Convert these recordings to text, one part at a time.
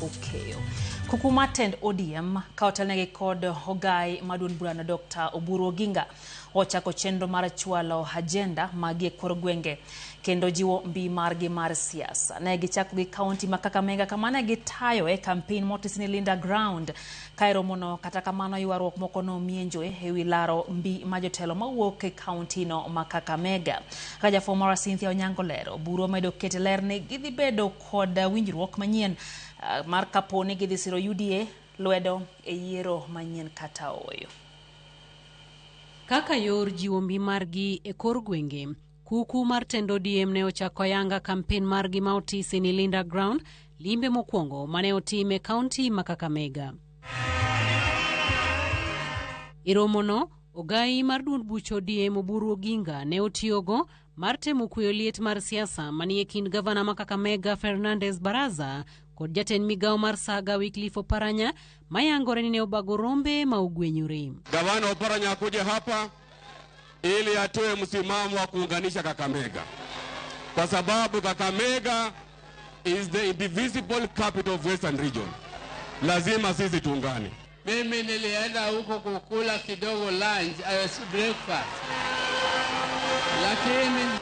Okeyo. Kuku mar tend ODM ka otelnegi kod ogai ma duond burano Dr. Oburu Oginga ochako chenro mar chwalo agenda magi e kor gwenge kendo jiwo mbi margi mar siasa. Ne gichako gi kaunti ma Kakamega kama ne gitayoe kampen motis ni Linda Ground. Ka e romono kata kamano ywaruok moko nomienjoe e wi laro mbi ma jotelo mawuok e kauntino ma Kakamega. Kaka jafwambo marwa Cynthia Onyango lero, Oburu omedo keto ler ni gidhi bedo kod winjruok manyien mar kapo ni gidhi siro UDA lwedo e yiero manyien kata ooyo. Kaka yor jiwo mbi margi e kor gwenge, kuku mar tend ODM ne ochako ayanga kampen margi ma otisi ni Linda Ground, limbe mokwongo mane otim e kaunti ma Kakamega. E romono, ogai mar duond buch ODM Oburu Oginga ne otiyogo mar temo kweyo liet mar siasa manie kind gavana ma Kakamega Fernandes Baraza kod jatend migawo mar Saga Wycliffe Oparanya mayangore ni ne obago rombe ma ogwenyore. Gavana Oparanya akuje hapa ili atoe msimamo wa kuunganisha Kakamega, kwa sababu Kakamega is the indivisible capital of Western Region. Lazima sisi tuungane. Mimi nilienda huko kukula kidogo lunch, breakfast.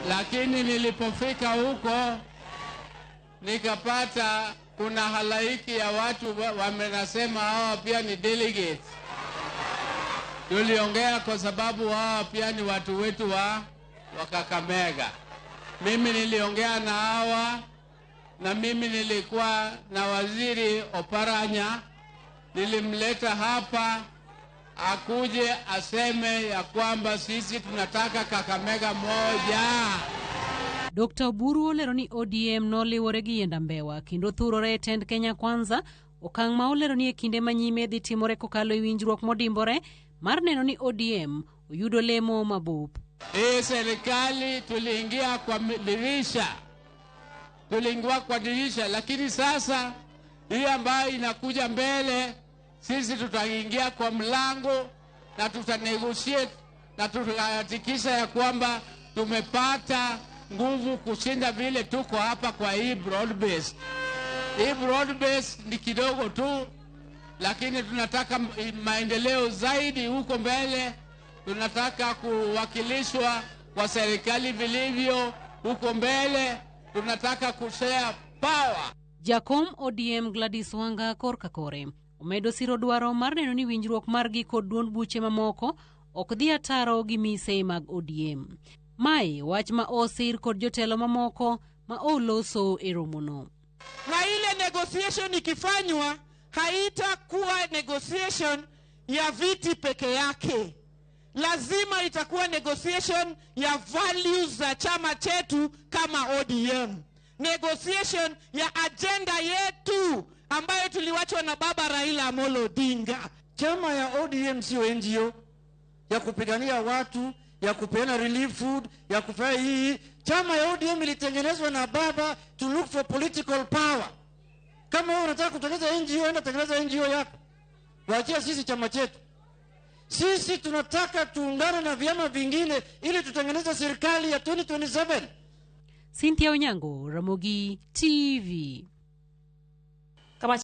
Lakini nilipofika huko nikapata kuna halaiki ya watu wamenasema hawa pia ni delegates. Tuliongea kwa sababu hawa pia ni watu wetu wa Kakamega. Mimi niliongea na hawa na mimi nilikuwa na waziri Oparanya, nilimleta hapa akuje aseme ya kwamba sisi tunataka Kakamega moja. Dr. Oburu olero ni ODM noliwore gi yiend ambewa kendo thurore e tend Kenya Kwanza, okang' ma olero ni e kinde manyime dhi timore kokalo e winjruok modimbore mar neno ni ODM oyudo lemo mabup. Hii serikali tuliingia kwa dirisha, tuliingia kwa dirisha, lakini sasa hii ambayo inakuja mbele sisi tutaingia kwa mlango na tutanegotiate na tutahakikisha ya kwamba tumepata nguvu kushinda vile tuko hapa kwa hii broad base. Hii broad base ni kidogo tu, lakini tunataka maendeleo zaidi huko mbele. Tunataka kuwakilishwa kwa serikali vilivyo huko mbele. Tunataka kushare power. Jakom ODM Gladys Wanga korka kore omedo siro dwaro mar neno ni winjruok margi kod duond buche mamoko ok dhi ataro gi mise mag ODM. Mae wach ma osir kod jotelo mamoko ma oloso e romono. Na ile negotiation ikifanywa haitakuwa negotiation ya viti peke yake. Lazima itakuwa negotiation ya values za chama chetu kama ODM. Negotiation ya agenda yetu ambayo tuliwachwa na baba Raila Amolo Odinga. Chama ya ODM sio NGO ya kupigania watu, ya kupeana relief food, ya kufanya hii. Chama ya ODM ilitengenezwa na baba to look for political power. Kama wewe unataka kutengeneza NGO, enda tengeneza NGO yako. Waachia sisi chama chetu. Sisi tunataka tuungane na vyama vingine ili tutengeneze serikali ya 2027. Cynthia Onyango, Ramogi TV.